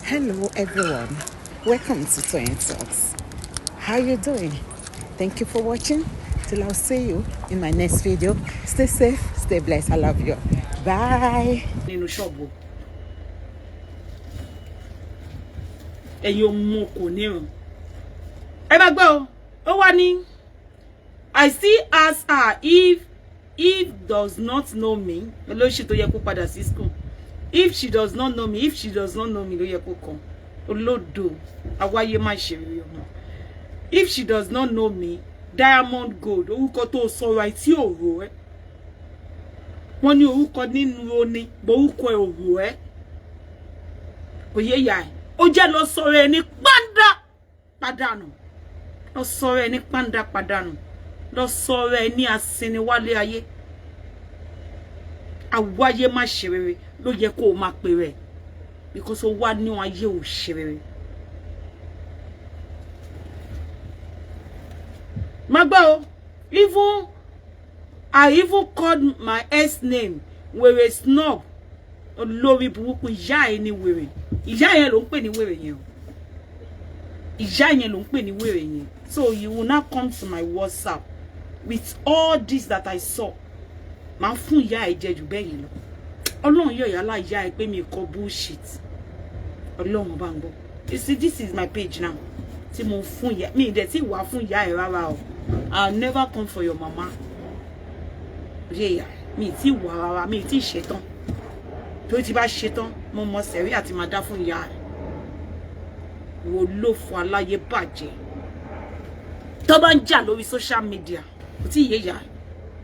Hello everyone, welcome to Toyeen Talks. How you doing? Thank you for watching. Till I'll see you in my next video. Stay safe, stay blessed. I love you. Bye. Nínú ṣọ́ọ̀bù ẹ̀yin ọmọ kò níran, ẹ bá gbọ́ o. Ó wá ní, I still ask her if does not know me. Olóṣì tó yẹ kó padà sí school. If she does not know me, if she does not know me ló yẹ kó kàn. Olódo awáyé má ṣe rí ọmọ. If she does not know me, Diamond Gold, orúkọ tó sọ̀rọ̀ àìtí òrò ẹ, wọ́n ní orúkọ nínú oní bọ orúkọ ẹ òrò ẹ kò yé ìyá ẹ. Ó jẹ́ lọ sọ̀rọ̀ ẹ ní pàǹdà pàdánù, lọ sọ̀rọ̀ ẹ ní pàǹdà pàdánù, lọ sọ̀rọ̀ ẹ ní asiniwálé ayé. Àwáyé má ṣe rere ló yẹ kó o máa pè rẹ, because ó wá ní ayé ò ṣe rere. Má gbọ́ o, even I even called my ex name, wèrè snob, olórí burúkú. Ìyá ẹ ní wèrè, ìyá yẹn ló ń pè ní wèrè yẹn o, ìyá yẹn ló ń pè ní wèrè yẹn. So you will now come to my WhatsApp with all this that I saw. Máa fún ìyá ẹ jẹ jù bẹ́ẹ̀ yẹn lọ. Ọlọ́run yóò yálà ìyá ẹ pé mi kọ bullshit. Ọlọ́run bá ń gbọ́. You see, this is my page now tí mo fún ìyá mi dẹ̀ tí wàá fún ìyá ẹ rárá o. I never come for your mama. Yéèyà mi tí wà rárá, mi tí ṣetán. Tó ti bá ṣetán, mo mọ sẹ̀rí àti máa dá fún ìyá ẹ. Wo ló fún aláyé bàjẹ́ tó bá ń jà lórí social media, kò tí ì yé ìyá ẹ.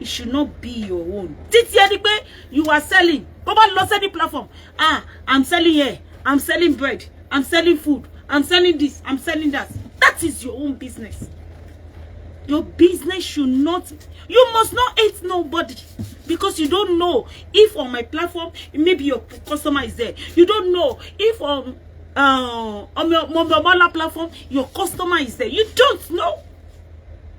It should not be your own. Títí ẹni pé you are selling, kó bá lọ sẹ́ni platform, ah, I'm selling here, I'm selling bread, I'm selling food, I'm selling this, I'm selling that. That is your own business. Your business should not, you must not hate nobody, because you don't know if on my platform maybe your customer is there. You don't know if on your mobile platform your customer is there. You don't know.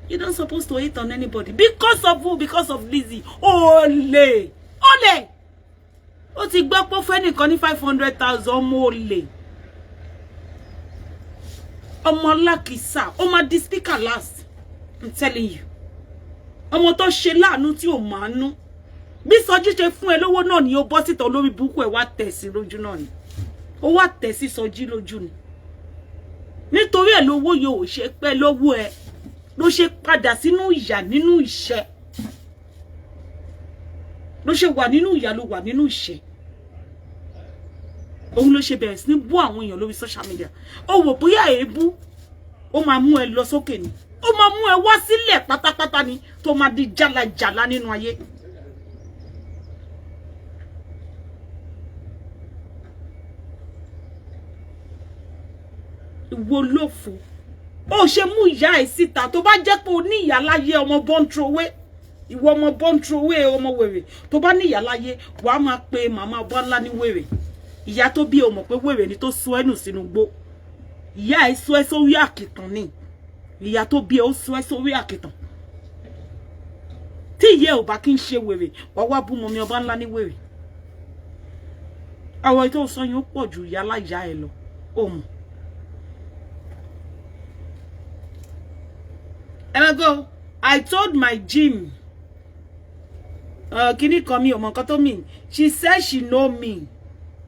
You don't supposed to hate on anybody. Because of who? Because of Lizzy. Olè! Olè! Ó ti gbọ́ pé ó fẹ́ nìkan ní 500,000. Ọmọ olè. Ọmọ alákìísà. Ó máa di speaker last. I'm telling you. Ọmọ tó ṣe láàánú tí ò máa nú. Bí Sọjí ṣe fún ẹ lówó náà ni ó bọ́ síta, olórí burúkú ẹ wá tẹ̀ sí lójú náà ni. Ó wá tẹ̀ sí Sọjí lójú ni. Nítorí ẹ̀ lówó yóò ṣe pẹ́ lówó ẹ ló ṣe padà sínú ìyà, nínú ìṣẹ́ ló ṣe wà, nínú ìyà ló wà, nínú ìṣẹ́ òun ló ṣe bẹ̀rẹ̀ sí ní bú àwọn èèyàn lórí social media. Ó wò bóyá èébú ó máa mú ẹ lọ sókè ni, ó máa mú ẹ wá sílẹ̀ pátápátá ni, tó máa di jálajàla nínú ayé. Ìwọ lófo, ó ṣe mú ìyá ẹ síta. Tó bá jẹ́ pé o ní ìyá láyé, ọmọ bọ́ńtrowé, ìwọ ọmọ bọ́ńtrowé, ọmọ wèrè, tó bá ní ìyá láyé, wàá máa pe màmá Bọ́lá ní wèrè. Ìyá tó bí o mọ̀ pé wèrè ni, tó sọ ẹ́ nù sínú gbó. Ìyá ẹ sọ ẹ́ sórí àkìtàn ni. Ìyá tó bí ẹ ó sọ ẹ́ sórí àkìtàn. Tí ìyá ẹ ò bá kí ń ṣe wèrè, wàá wá bú mọ́mí ọba ńlá ní wèrè. Àwọn ètò sọ yẹn ó pọ̀ ju ìyá láyà ẹ lọ, ó mọ̀. Ẹ go. I told my gym kini kan, mi ò mọ̀ nǹkan tó mean. She said she know me,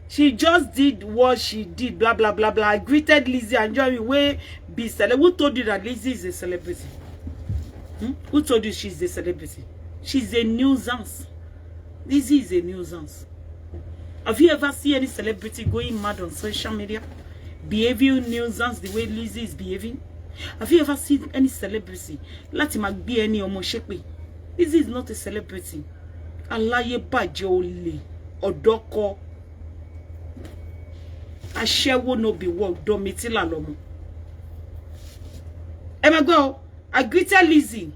she just did what she did, blah blah blah blah. I greeted Lizzy Anjorin wey be celeb. Who told you that Lizzy is a celebrity? Hmm? Who told you she's a celebrity? She's a nuisance. Lizzy is a nuisance. Have you ever seen any celebrity going mad on social media, behaving nuisance the way Lizzy is behaving? Have you ever seen any celebrity láti máa gbé ẹni ọmọ ṣépè? Lizzy is not a celebrity. Aláyébàjẹ́, olè, ọ̀dọ́kọ, aṣẹ́wó, no be work, dọ́mítìlà lọ́mọ. Ẹ máa gbọ́ o. I greeted Lizzy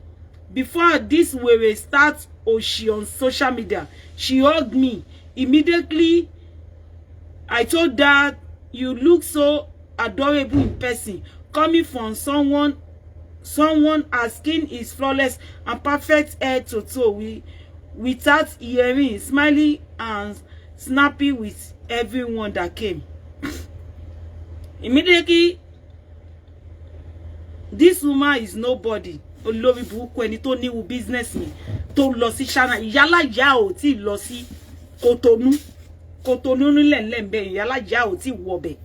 before this wèrè start òṣì on social media. She hugged me immediately. I told her, you look so adorable in person, coming from someone her skin is flawless and perfect head to toe, without earring, smiling and snappy with everyone that came. Immediately, this woman is nobody. Olórí burúkú, ẹni tó níwu business mi tó lọ sí China, ìyálàyà ò tí ì lọ sí Kòtónú, Kòtónú nílẹ̀ ńlẹ̀ ń bẹ, ìyálàyà ò tí ì wọbẹ̀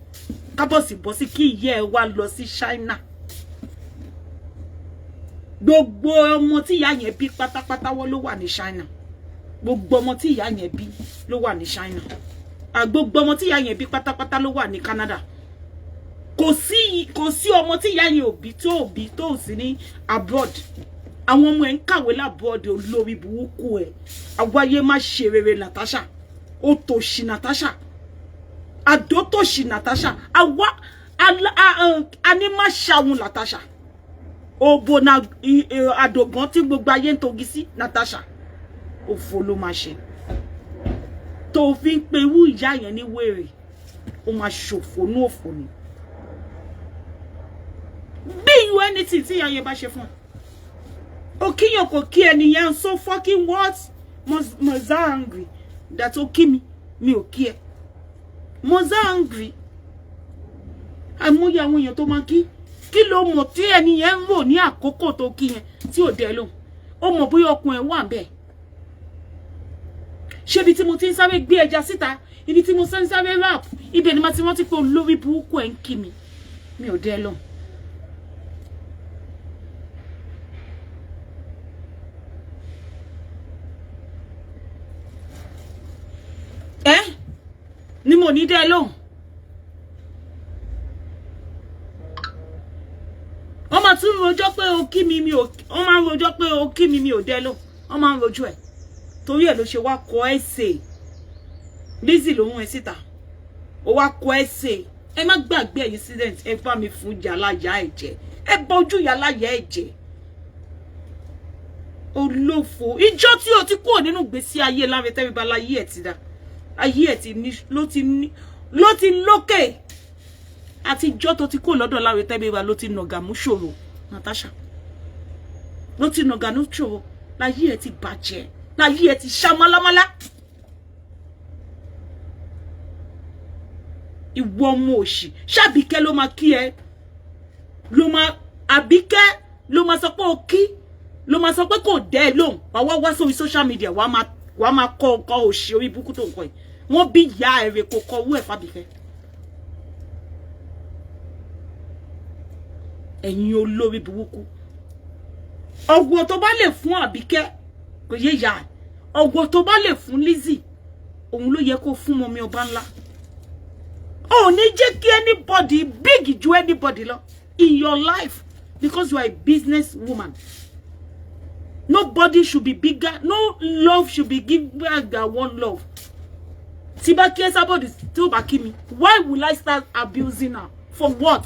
kábọ̀sì bọ́ sí kí ìyá ẹ wá lọ sí China. Gbogbo ọmọ tí ìyá yẹn bí pátápátá wọ́n ló wà ní China. Gbogbo ọmọ tí ìyá yẹn bí ló wà ní China. Gbogbo ọmọ tí ìyá yẹn bí pátápátá ló wà ní Canada. Kò sí ọmọ tí ìyá yẹn ò bí tó ò bí tó ò sí ní abroad. Àwọn ọmọ ẹ̀ ń kàwé l'abroad. Olórí burúkú ẹ̀, àwáyé má ṣe rere. Natasha, ó tòṣì Natasha, àdótòṣì Natasha, àwa ani má ṣàwọn Natasha, òbò na àdògán tí gbogbo ayé ń togi sí. Natasha, òfò ló máa ṣe tó fi ń pe irú ìyá yẹn ní wèrè. Ó máa ṣòfò ní òfò ni. Be you anything tí ìyá yẹn bá ṣe fún ẹ, ó kíyàn kò kí ẹni yẹn, so fucking what? Must angry that ó kí mi, mi ò kí ẹ. Must angry. Àìmọye àwọn èèyàn tó máa kí. Kí ló mọ̀ tí ẹni yẹn ń rò ní àkókò tó kí yẹn tí ò dẹ lóhùn? Ó mọ̀ bóyá ọkùn ẹ̀ wà bẹ́ẹ̀. Ṣé ibi tí mo ti ń sáré gbé ẹja síta, ibi tí mo ń sáré rap, ibẹ̀ ni màá ti rántí pé olórí burúkú ẹ̀ ń kí mi, mi ò dẹ lóhùn. Ẹ ni mo ní dẹ́ lóhùn. Wọ́n máa tún rojọ́ pé o kí mi, mi ò. Wọ́n máa ń rojọ́ pé o kí mi, mi ò dẹ́ lóhùn. Wọ́n máa ń rojọ́ ẹ̀. Torí ẹ̀ ló ṣe wá kọ essay. Lizzy ló mú ẹ síta, ó wá kọ essay. Ẹ má gbàgbé, ẹ̀yin student, ẹ bá mi fún yàláyà ẹ̀ jẹ, ẹ bá ojú yàláyà ẹ̀ jẹ. Olófo, ìjọ tí o ti kúrò nínú ìgbésí ayé Lanre Tẹ́ríba, láyé ẹ̀ ti dá, ayé ẹ̀ ti ní, ló ti ní, ló ti lókè. Àti ìjọ tó ti kúrò lọ́dọ̀ Lanre Tẹ́ríba ló ti nàgà mú ṣòro. Natasha, ló ti nàgà mú ṣòro, láyé ẹ̀ ti bàjẹ́, láyé ẹ̀ ti ṣá málámálá. Ìwọ ọmọ òṣì, ṣàbíkẹ́ ló máa kí ẹ, ló máa, Àbíkẹ́ ló máa sọ pé ó kí, ló máa sọ pé kò dẹ́ ẹ lóhùn. Wàá wá wá sórí social media, wàá máa kọ ọkọ òṣì orí burúkú tó ń kọ yìí. Wọ́n bí ìyá ẹ̀rẹ̀ kò kọ owó ẹ̀ fábíkẹ́. Ẹ̀yin olórí burúkú, ọ̀wọ̀ tó bá lè fún Àbíkẹ́ kò yé ìyá ẹ̀, ọ̀wọ̀ tó bá lè fún Lizzy, òun ló yẹ kó fún mọ́mí ọba ńlá. Ò ní jẹ́ kí anybody big ju anybody lọ in your life, because you are a business woman. Nobody should be bigger, no love should be given than one love. Tí bá kí somebody, tí ó bá kí mi, why will I start abusing her? For what?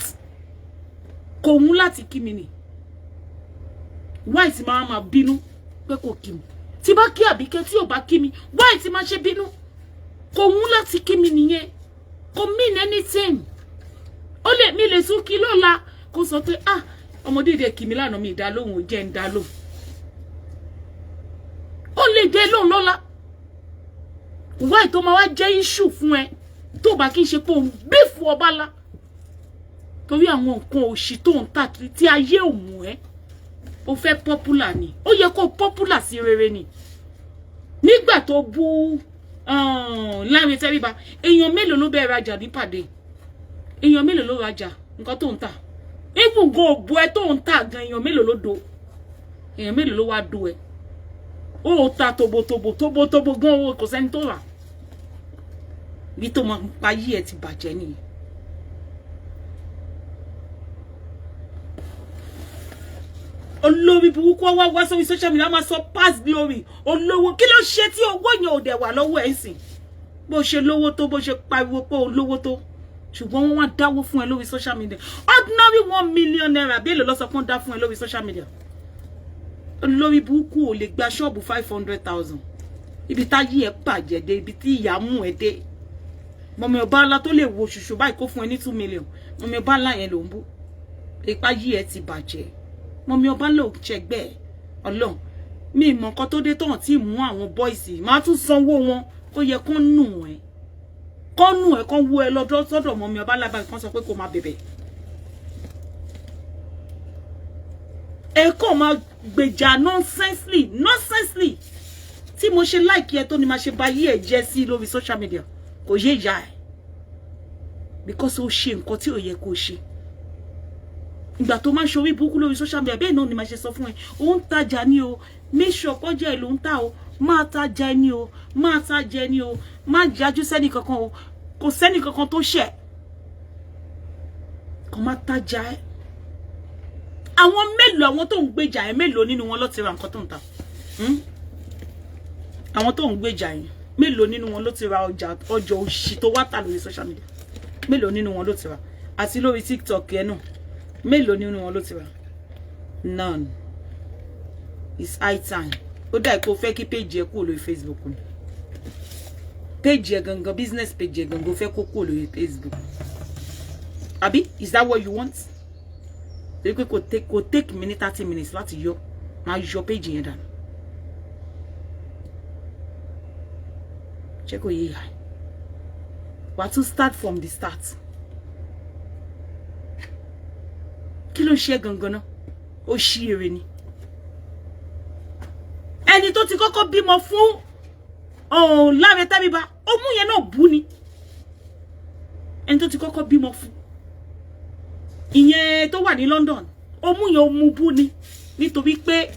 Kò wún láti kí mi ni. Why tí máa máa bínú pé kò kí mi? Tí bá kí Àbíkẹ́, tí ò bá kí mi, why tí máa ṣe bínú? Kò wún láti kí mi nìyẹn, kò mean anything. Ó lè mi lè tún kí lọ́la, kó sọ pé, "Ah, ọmọdé dẹ̀ kí mi lánàá, mi ìdá lóhùn, ò jẹ́ ń dá lóhùn." Ó lè dé lóhùn lọ́la. Why tó máa wá jẹ́ issue fún ẹ, tó bá kí n ṣe pé òun beef ọba ńlá torí àwọn nǹkan òṣì tó ń tà tí ayé ò mú ẹ? Ó fẹ́ popular ni, ó yẹ kó popular sí rere ni. Nígbà tó bú Lanre Tẹ́ríba, èèyàn mélòó ló bẹ́ẹ̀ rajà nípàdé? Èèyàn mélòó ló rajà nǹkan tó ń tà? Even gan òbú ẹ tó ń tà gan, èèyàn mélòó ló do? Èèyàn mélòó ló wá do ẹ? Ó ta tòbòtòbò tóbótóbó gan, owó kò sẹ́ni tó rà. Bí tó máa pa yí ẹ ti bàjẹ́ nìyẹn. Olórí burúkú, wá wá sórí social media, máa sọ past glory olówó. Kí ló ṣe tí owó yẹn ò dẹ̀ wà lọ́wọ́ ẹ̀ sìn? Bó ṣe lówó tó, bó ṣe pariwo pé olówó tó, ṣùgbọ́n wọ́n wá dáwó fún ẹ lórí social media. Ordinary ₦1 million bí èlò lọ́sọ̀ fún dá fún ẹ lórí social media. Olórí burúkú, ò lè gba ṣọ́ọ̀bù 500,000. Ibi táyé ẹ bàjẹ́ dé, ibi tí ìyá mú ẹ dé, mọ̀mí ọba ńlá tó lè wo ṣùṣù báyìí kó fún ẹ ní 2 million, mọ̀mí ọba ńlá yẹn ló ń bú. Ipa yí ẹ ti bàjẹ́. Mọ̀mí ọba ńlá ò ṣẹgbẹ́ ẹ. Ọlọ́run mi ìmọ̀ nǹkan tó dé tán tí mú àwọn boys máa tún sanwó wọn, ó yẹ kó nù ẹ́. Kọ́nù ẹ̀ kan wú ẹ lọ́dọ̀ sọ́dọ̀ mọ́ mi ọba lábàá kan sọ pé kó máa bẹ̀bẹ̀. Ẹ kàn máa gbèjà nonsensely, nonsensely. Tí mo ṣe like ẹ tó ni máa ṣe ba yí ẹ jẹ́ sí lórí social media. Kò yé ìyá ẹ. Because ó ṣe nǹkan tí ò yẹ kó ṣe. Ìgbà tó máa ń ṣorí burúkú lórí social media, bẹ́ẹ̀ náà ni máa ṣe sọ fún ẹ. Ó ń tajà ní o, make sure kọjá ẹ ló ń tà o, máa tajà ẹni o, máa tajà ẹni o, má jájú sẹ́ni kankan o, kò sẹ́ni kankan tó ṣẹ̀. Kàn má tajà ẹ. Àwọn mélòó àwọn tó ń gbèjà ẹ, mélòó nínú wọn ló ti ra nǹkan tó ń tà? Àwọn tó ń gbèjà ẹ, mélòó nínú wọn ló ti ra ọjà ọjọ́ òṣì tó wá tà lórí social media? Mélòó nínú wọn ló ti rà? Àti lórí TikTok ẹ náà, mélòó nínú wọn ló ti rà? None. It's high time. Ó dà kó fẹ́ kí page ẹ kúrò lórí Facebook ni. Page ẹ gangan, business page ẹ gangan, ó fẹ́ kó kúrò lórí Facebook. Àbí is that what you want? Torí pé kò take mi ní 30 minutes láti yọ, máa yọ page yẹn dànù. Ṣé kò yé ìyá ẹ? Wàá tún start from the start. Kí ló ń ṣe gangan náà? Ó ṣí ere ni. Ẹni tó ti kọ́kọ́ bímọ fún Láre Tẹ́ríba, ó mú yẹn náà bú ni. Ẹni tó ti kọ́kọ́ bímọ fún ìyẹn tó wà ní London, ó mú yẹn, ó mú bú ni, nítorí pé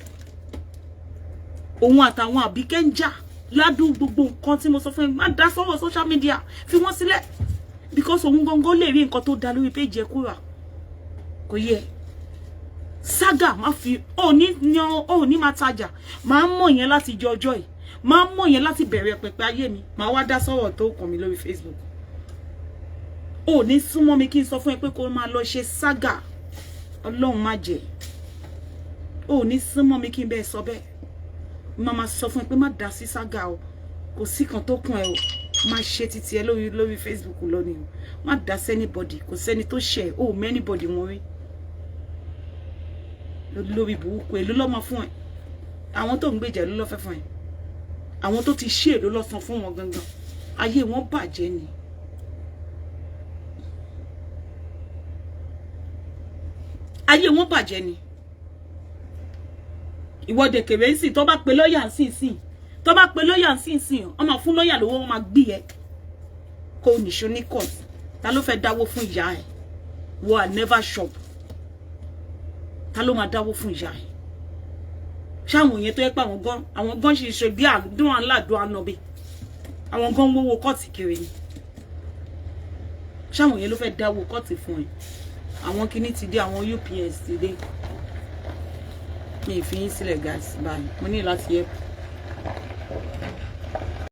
òun àtàwọn Àbíkẹ́ ń jà ládùn gbogbo nǹkan tí mo sọ fún ẹ, má dá sọ́wọ́ social media, fi wọ́n sílẹ̀, because òun gangan lè rí nǹkan tó da lórí péjì ẹ kúrà. Kò yẹ saga má fi òní yan, òní máa tajà. Máa mọ̀ yẹn láti jọ ọjọ́ yìí, máa mọ̀ yẹn láti bẹ̀rẹ̀ pẹ̀pẹ̀ ayé mi, máa wá dá sọ́wọ́ tó kàn mí lórí Facebook. Òní súnmọ́ mi kí n sọ fún ẹ pé kó máa lọ ṣe saga, Ọlọ́run má jẹ́. Òní súnmọ́ mi kí n bẹ́ẹ̀ sọ bẹ́ẹ̀, máa sọ fún ẹ pé má dá sí saga o, kò sí kan tó kàn ẹ o, má ṣe títí ẹ lórí Facebook lónìí o, má dá sí anybody, kò sẹ́ni tó ṣẹ̀ o, mẹ́ anybody wọn rí lórí burúkú. Èló lọ́mọ fún ẹ? Àwọn tó ń gbèjà èló lọ́fẹ́ fún ẹ? Àwọn tó ti ṣe èló lọ́sàn fún wọn gangan? Ayé wọn bàjẹ́ ni. Ayé wọn bàjẹ́ ni. Ìwọ́de kèrè ń sìn, tó bá pe lọ́ọ̀yà ń sìn sìn, tó bá pe lọ́ọ̀yà ń sìn sìn, wọ́n máa fún lọ́ọ̀yà lówó, wọ́n máa gbé ẹ kó o nìṣó ní court. Ta ló fẹ́ dáwó fún ìyá ẹ? Wọ́n à never shop. Ta ló máa dáwó fún ìyá ẹ? Ṣáwọn yẹn tó yẹ pé àwọn gan ṣe ṣe bí àdún aládùn ànàbí, àwọn gan wówó kọ́ọ̀tì kiri ni. Ṣáwọn yẹn ló fẹ́ dáwó kọ́ọ̀tì fún ẹ? Àwọn kinní ti dé, àwọn UPS ti dé. Mi ì fi yín sílẹ̀ guys, báyìí mo ní láti help.